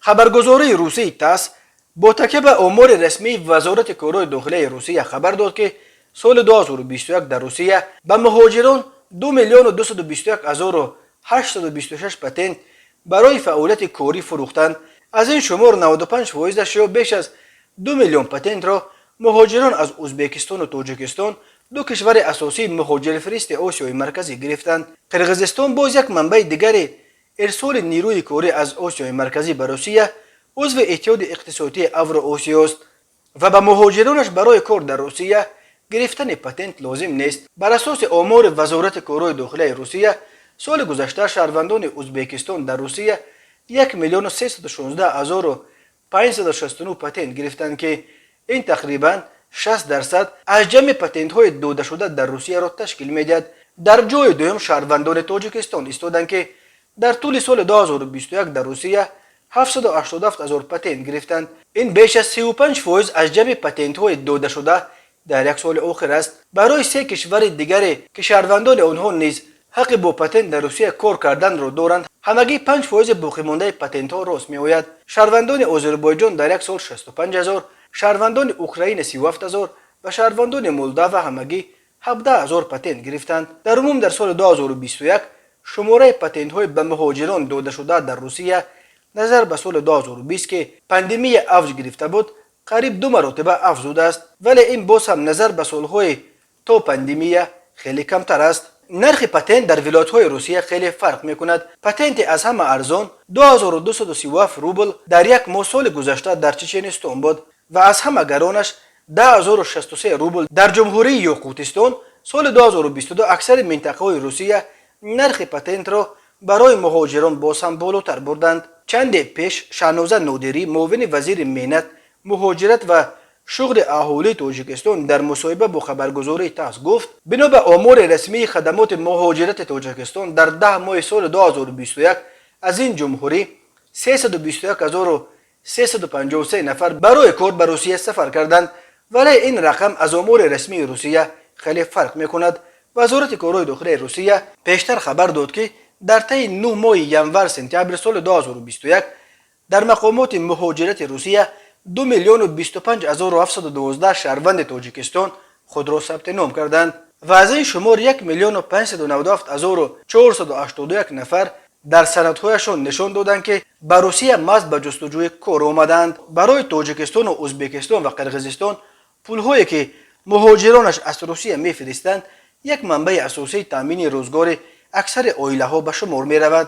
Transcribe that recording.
Хабаргузории русии ТАСС бо такя ба омори расмии Вазорати корҳои дохилияи Русия хабар дод, ки соли 2021 дар Русия ба муҳоҷирон 2 миллиону 221 ҳазору 826 патент барои фаъолияти корӣ фурӯхтанд. Аз ин шумор 95 фоизаш ё беш аз 2 миллион патентро муҳоҷирон аз Ӯзбекистону Тоҷикистон, ду кишвари асосии муҳоҷирфиристи Осиёи Марказӣ, гирифтанд. Қирғизистон боз як манбаи дигари ирсоли нерӯи корӣ аз Осиёи Марказӣ ба Русия, узви Иттиҳоди иқтисодии Авроосиёст ва ба муҳоҷиронаш барои кор дар Русия гирифтани патент лозим нест. Бар асоси омори Вазорати корҳои дохилияи Русия, соли гузашта шаҳрвандони Ӯзбекистон дар Русия 1 миллиону 316 ҳазору 569 патент гирифтанд, ки ин тақрибан 60% аз ҷамъи патентҳои додашуда дар Русияро ташкил медиҳад. Дар ҷои дуюм шаҳрвандони Тоҷикистон истоданд, ки дар тӯли соли 2021 дар Русия 787 ҳазор патент гирифтанд. Ин беш аз 35% аз ҷамъи патентҳои додашуда дар як соли охир аст. Барои се кишвари дигаре, ки шаҳрвандони онҳо низ ҳаққи бо патент дар Русия кор карданро доранд, ҳамагӣ 5% боқимондаи патентҳо рост меояд. Шаҳрвандони Озарбойҷон дар як сол 65 ҳазор, шаҳрвандони Украина 37 ҳазор ва шаҳрвандони Молдова ҳамагӣ 17 ҳазор патент гирифтанд. Дар умум дар соли 2021 шумораи патентҳои ба муҳоҷирон додашуда дар Русия назар ба соли 2020, ки пандемия авҷ гирифта буд, қариб ду маротиба афзудааст, вале ин боз ҳам назар ба солҳои то пандемия хеле камтар аст. Нархи патент дар вилоятҳои Русия хеле фарқ мекунад. Патенти аз ҳама арзон, 2237 рубл дар як моҳ, соли гузашта дар Чеченистон буд ва аз ҳама гаронаш, 10 063 рубл, дар Ҷумҳурии Ёқутистон. Соли 2022 аксари минтақаҳои Русия нархи патентро барои муҳоҷирон боз ҳам болотар бурданд. Чанде пеш Шаҳноза Нодирӣ, муовини вазири меҳнат, муҳоҷират ва шуғли аҳолии Тоҷикистон, дар мусоҳиба бо хабаргузории ТАСС гуфт, бино ба омори расмии хадамоти муҳоҷирати Тоҷикистон, дар 10 моҳи соли 2021 аз ин ҷумҳурӣ 321 353 нафар барои кор ба Русия сафар карданд, вале ин рақам аз омори расмии Русия хеле фарқ мекунад. Вазорати корҳои дохилияи Русия пештар хабар дод, ки дар таи 9 моҳи январ сентябри соли 2021 дар мақомоти муҳоҷирати Русия 2 миллиону 25 ҳазору 712 шаҳрванди Тоҷикистон худро сабти ном карданд ва аз ин шумор 1 миллиону 597 ҳазору 481 нафар дар санадҳояшон нишон доданд, ки ба Русия маҳз ба ҷустуҷӯи кор омаданд. Барои Тоҷикистону Ӯзбекистон ва Қирғизистон пулҳое, ки муҳоҷиронаш аз Русия мефиристанд, як манбаи асосии таъмини рӯзгори аксари оилаҳо ба шумор меравад.